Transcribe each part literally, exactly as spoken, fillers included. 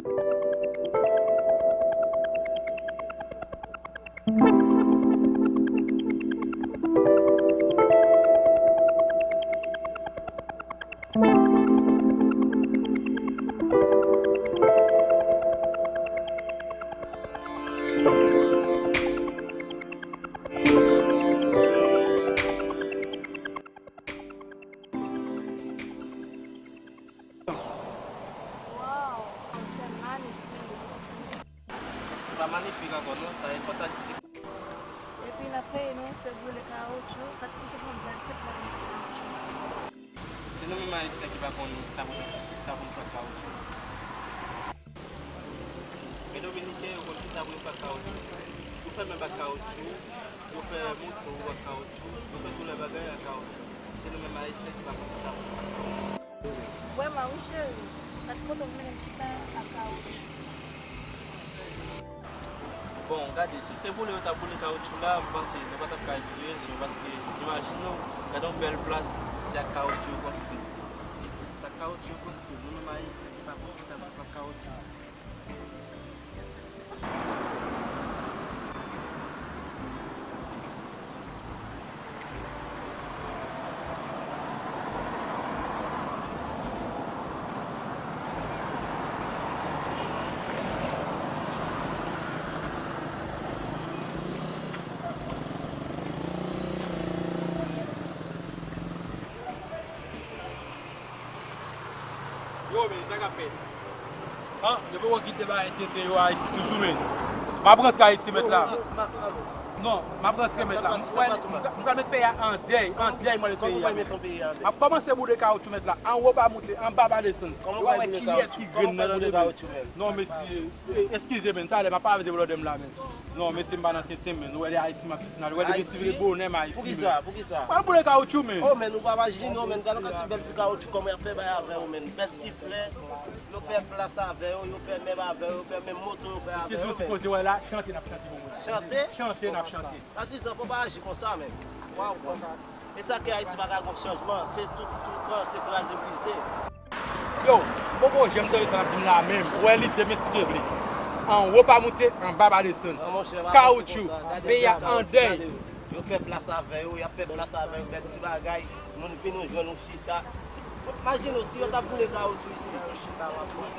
Wow, se manifik. Se pa manifik ankò non, sa e fantastik. Epi n ap peye nou, se boule kawotchou, pa t touche pran bèl tèt la, se nou menm Ayisyen ki pa konn sa pou nou, sa pou nou fè ak kawotchou. Men Dominiken yo konn kisa pou yo fè ak kawotchou. Yo fè menm ak kawotchou, yo fè moto ak kawotchou, yo fè tout lè bagay ak kawotchou. Se nou menm Ayisyen ki pa konn kisa pou nou fè ak kawotchou. Vrèman wi cheri, gad kote w mennen m chita ak kawotchou. Bon, gade, si se boule yo t ap boule kawotchou la, m panse nou pa t ap ka espere sou, paske imajine w, gade yon bèl plas, se ak kawotchou yo konstwi. Se ak kawotchou yo konstwi, nou menm Ayisyen ki pa konn kisa pou nou fè ak kawotchou. Yo, men, sa k ap fèt? An, yo poko kite bagay tenten yo Ayiti toujou, men. M ap rantre Ayiti, mèt la. Non, m ap rantre, mèt la. M pral, m pral met peyi a an dèy, an dèy, mwen met peyi a. M ap kòmanse boule kawotchou, mèt la. Anwo pa moute, anba pa desann. Yo wè kiyès ki grenn nan, tande byen. Non, mesye, e, eskize, men, talè, m ap pale avè w lòdèm la, men. Non, mesye, m pa nan tenten, men. Ou wè lè Ayiti, m ap Nan, ou wè depi si vle bonè m Ayiti, men. Poukisa? Poukisa? Pral boule kawotchou, men. Oh, men nou pa imajine w, men. Gade yon kantite bèl ti kawotchou kòman y ap fè bay avè yo, men. Bèl ti flè, yo fè plas avè yo, yo fè mèb avè yo, yo fè menm moto yo fè avè yo, men. Sipoze wè la, chante n ap chante pou mwen. Chante? Chante n ap chante. Patizan, fò pa aji konsa, men. Waw, konsa. E sa ke Ayiti pa ka gon chanjman, se tout toutan, se kraze brize. Yo, m poko janm tande sa n ap di m la menm. Ou wè li demen ti kevle. Anwo pa moute, anba pa desann. Kawotchou, peyi a an dèy. Yo fè plas avè yo, y ap fè plas avè yo, bèl ti bagay. Moun vin nou jwenn nou chita. Imajine w si yo t ap boule kawotchou isi.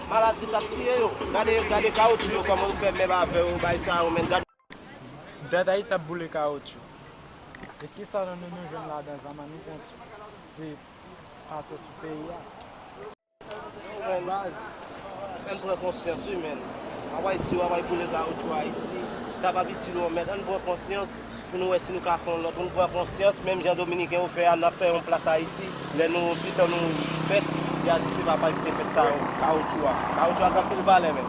Maladi t ap tiye yo. Gade, gade kawotchou yo, kòman yo fè mèb avè yo, bay sa yo, men gade. Dat Ayiti ap boule kawotchou. E kisa nou, nou, nou jwenn ladan zanmanmi French? Se pase sou peyi a. Baz. Ann pran konsyans, wi, men. Apre di yo, apre boule kawotchou Ayiti, kapab itil yon mèt. Ann pran konsyans pou nou wè si nou ka fè yon lòt. Ann pran konsyans, menm jan Dominiken yo fè a, n ap fè yon plas Ayiti. Lè nou, pitan nou fèt, y a di se papa ki te fèt sa, kawotchou a. Kawotchou a gen anpil valè, men.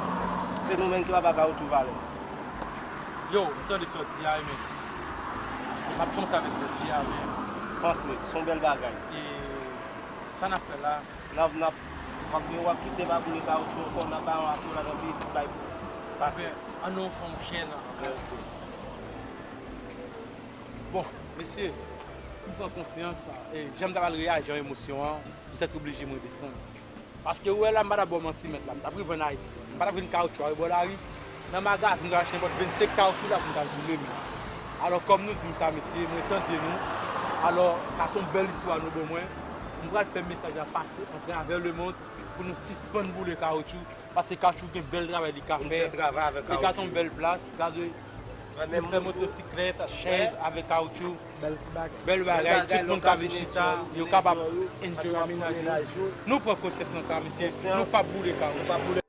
Se nou menm ki pa ba kawotchou valè. Yo, m tande sa w di a, wi, men. M ap fè yon sa mesye di a, men. Panse, se yon bèl bagay. E sa n ap fè la? N ap, n ap, w ap, w ap kite pa boule kawotchou ankò, n ap ba yon akolad anpi bay pase. Ann nou fè yon chèn ankò. Bon, mesye, m pran konsyans, e, jan m ta pral reyaji an emosyon an, m sèt oblije mwen desann. Paske ou wè la, m pa t ap ba w manti, mèt la, m t ap rive ann Ayiti. M pa t ap jwenn kawotchou a rebò lari. Nan magazen, m t al achte nenpòt vennsenk kawotchou la pou m t al boule, men. Alò, kòm nou di m sa, mesye, mwen tande nou. Alò, sa se yon bèl istwa nou ban mwen. M pral fè mesaj la pase atravè lemonn pou nou sispann boule kawotchou. Paske kawotchou gen bèl travay li ka fè. Li ka travay avèk kawotchou. Li ka yon bèl plas, li ka de, li fè motosiklèt, chèz avèk kawotchou. Bèl ti bagay. Bèl bagay, tout moun ka vin chita, yo kapab enjoy amenaje. Nou pran konsyans nan sa, mesye, nou p ap boule kawotchou.